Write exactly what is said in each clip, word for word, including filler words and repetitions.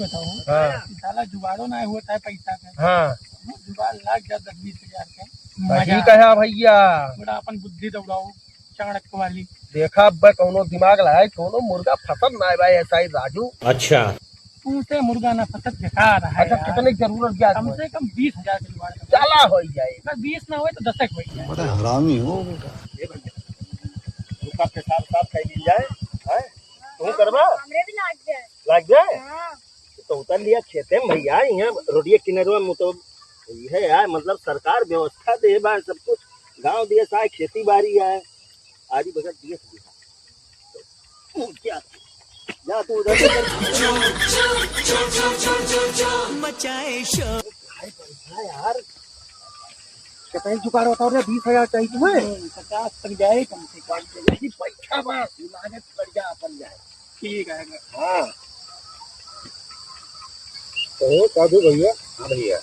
बताओ। हाँ। साला जुगाड़ो ना होता है पैसा का। हाँ। जुगाड़ लाग गया दस बीस हजार का। सही मजा। कहा भैया। थोड़ा अपन बुद्धि दौड़ाओ, चाणक्य वाली। देखा अब कौनो दिमाग लगाए, कौनो मुर्गा फंसत ना है भाई, ऐसा ही राजू। अच्छा। तुमसे मुर्गा ना फंसत, बेकार है अच्छा, यार। कितने जरूरत क्या कम है? से कम बीस हजार के जुगाड़ करो। चला हो ही जाए। अगर बीस ना होए तो दस एक हो ही जाए। बड़ा हरामी हो बेटा। ये भैया, रुका के साथ साथ कह दी जाए, हैं? तू करबा? हमरे भी लाग जाए। लाग जाए? हाँ। तो उतर लिया खेते में भैया, यहाँ रोडिये किनारे में तो ये है यार, मतलब सरकार व्यवस्था दे बा सब कुछ, गाँव दिए सारे खेती बाड़ी है, आरी बगत दिए सब बिहार। तो तू क्या? जा तू उधर से कर। मचाए शोर। भाई पैसा यार, कितना जुगाड़ बताओ रे, बीस हजार चाहिए तुम्हें? हम्म, पचास तक जाए कम से कम। यही पैसा बस, लागत बढ़िया अपन जाए। ठीक है। हाँ। कहो साधु भैया। हाँ भैया।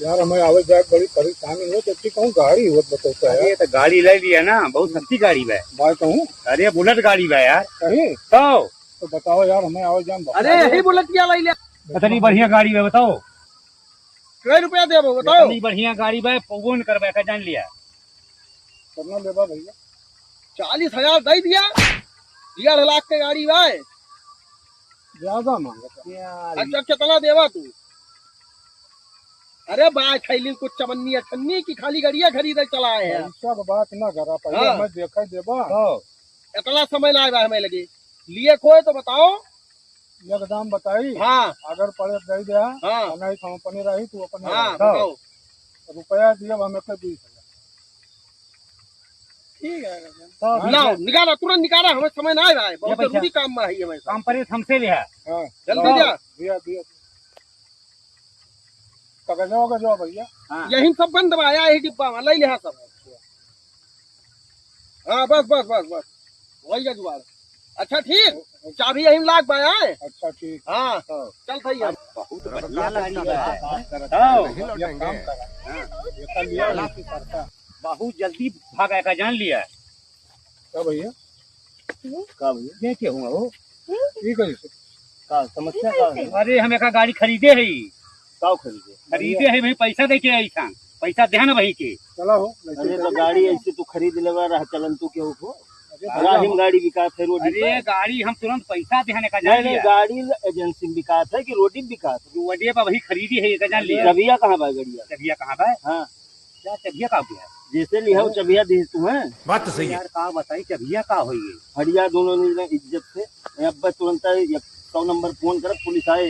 यार, हमें आवे जाए बड़ी परेशानी हो, तो अच्छी कहूँ गाड़ी होत बताओ तो यार। अरे, तो गाड़ी ले लिया ना, बहुत सस्ती गाड़ी बा। भाई कहूँ? अरे, बुलेट गाड़ी बा यार। सही? तो? तो बताओ यार, हमें आवे जाए में बहुत अरे, यही बुलेटिया ले लिया। इतनी बढ़िया गाड़ी बा, बताओ। कै रुपया देबो, बताओ। इतनी बढ़िया गाड़ी बा, पौगो न करबा का, जान लिया। कितना लेबा भैया? चालीस हजार दे दिया, डेढ़ लाख के गाड़ी बा। ज्यादा मांगत है। अच्छा, कितना देबा तू? अरे बा, खैली कुछ चवन्नी अठन्नी की खाली गड़िया खरीदे चला है। पैसा के बात ना करा, पहले हाँ। हमें देखे देबा। हाँ। इतना समय लाए बा हमें लगे, लिए कोई तो बताओ। एक दाम बताई। हाँ। अगर पड़े दे दे, हाँ। और नहीं तो हम अपने रही, तू अपने हाँ, रही। बताओ। रुपया दिया, हम एक बीस हजार। ठीक है। तो लाओ, निकाला, तुरंत निकाला, हमें समय ना आए भाई, बहुत ये पैसा। जरूरी काम में है ये हमें। काम पड़े तो हमसे लिया। हाँ। जल्दी लाओ। दिया। दिया, दिया। कागजवा, कागजवा भैया। हाँ। यही सब बंद बा, यही डिब्बा में, ले लिया सब। हाँ, बस, बस, बस, बस। वही का जुगाड़। अच्छा, ठीक। चाबी यही में लाग बा, आए? अच्छा, ठीक। हाँ। हाँ। चल भैया। बहुत बढ़िया गाड़ी बा। हाँ। एक काम करा। हाँ। ये कर लिया, लाख की सरकार। बहुत जल्दी भागा का जान लिया। का भैया? का भैया? ये क्या हुआ हो? ये कैसे? का समस्या का है? अरे, हम एक गाड़ी खरीदे है। का खरीदे? खरीदे है भाई, पैसा दे के आई था। पैसा दे ना भाई के। चला हो, नहीं अरे, तो तो गाड़ी ऐसे तू खरीद लेवा, रहा चलन तू केहू को? अरे, राही में गाड़ी बिकात है, रोड अरे, पर। गाड़ी हम तुरंत पैसा देहने का नहीं, जान नहीं, लिया। गाड़ी एजेंसी में बिकात है कि रोड में बिकात है? जो वडिया पर वही खरीदी है, ये का जान लिया। चबिया कहाँ बा गड़िया? चबिया कहाँ बा? हाँ। क्या चबिया का हो गया? जैसे लिहाओ चबिया दे तू, हैं? बात तो सही है। यार, का बताई, चबिया का होई है? हटिया दोनों ने इज्जत से। ए, अब तुरंत ये सौ नंबर फोन कर, पुलिस आए।